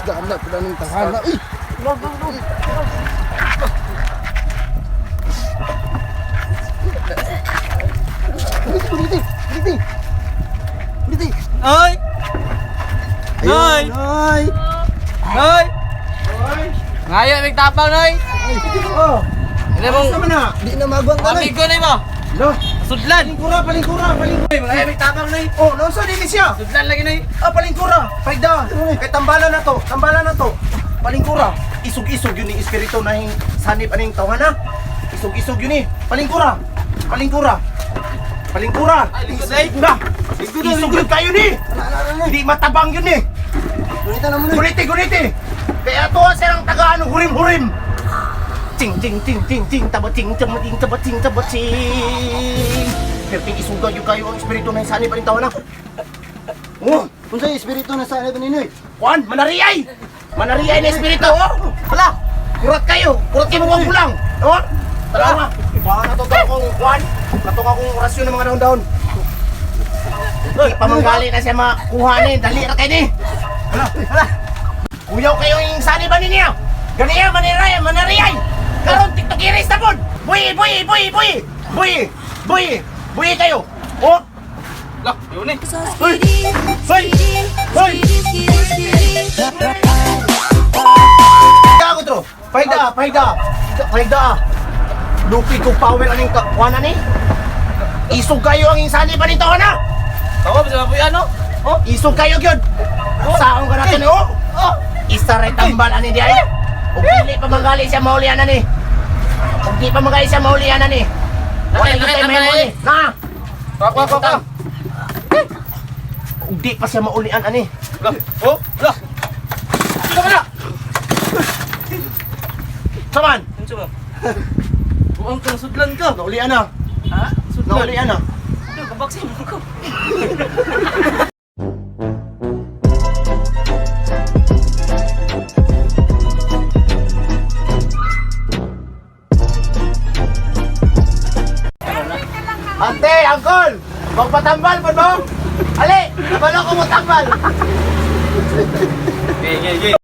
Gana pala ng tawhana. Uy! Uliti, uliti, uliti. Uliti. Ay! Nay! Nay! Nay! Ngayo, may tapang, Nay! Oh, Ano mong... sama na. Di na magwang ka, Nay. Amigo, Nay mo! Lo, Sudlan! palingkura, palingkura, palingkura. Nay, mga may tapang, Nay! Oh, naunsa din ni siya? Sudlan lagi, Nay! Ah, palingkura. Paigda. Kay tambala na to, tambala na to. Palingkura. Isog-isog yun ni espiritu na hing sanib aning tawhana. Isog-isog yun eh. Palingkura. Palingkura. Palingkura. Ay, lingkod, Nay! Na. Lingkod, Nay! Isog yun kayo ni. Di matabang yun eh. Gunita na mo, Nay. Guniti, guniti. Kaya to sir ang taga ano, hurim-hurim. Ting ting ting ting ting taba ting taba ting taba ting taba ting. Perting isuga yun kayo ang espiritu na sanib aning tawhana. Oh, Kung sa'yo, espiritu na sa ni Noy. Juan, manariyay! Manariyay na espiritu, oh! Hala! Kurat kayo! Kurat kayo mukhang kulang! Oh! Tara nga! Baka natuto akong Juan! Natuto akong orasyon ng mga daon-daon. Di pa manggali na siya makuha ni. Dali ra kayo ni! Hala! Hala! Kuyaw kayo yung sani ba ninyo? Ganiya, manariyay! Manariyay! Karon tiktokiris na pod! Buyi! Buyi! Buyi! Buyi! Buyi! Buyi! Buyi kayo! Oh! Lah, yun eh! Hoy! Hoy! Hoy! Gago tro. Paida, paida. Paida. Lupi ko power aning kakuana ni. Isog kayo ang insani pa nito na. Tawa, bisa mapuyan, no? Oh, isog kayo gyud. Saong ka natin oh. Oh, isa ray tambal ani di ay. Ug dili pa manggali siya maulian ani. Ug di pa manggali siya maulian ani. Wala Nakit, gyud nakit, tay mahimo nakit. ni. Na. Kwa, kwa, kwa, kwa! Ug di pa siya maulian ani. Lah, oh! Lah! Ito ka na! Saman, Ano ba? Buang ka, sudlan ka! naulian na. Ha? Sudlan? Naulian na. Ano, kabaksin mo ko. Ate, angkol! Magpatambal po mo! Ali! Kabalo ko mo tambal! Gay, gay, gay.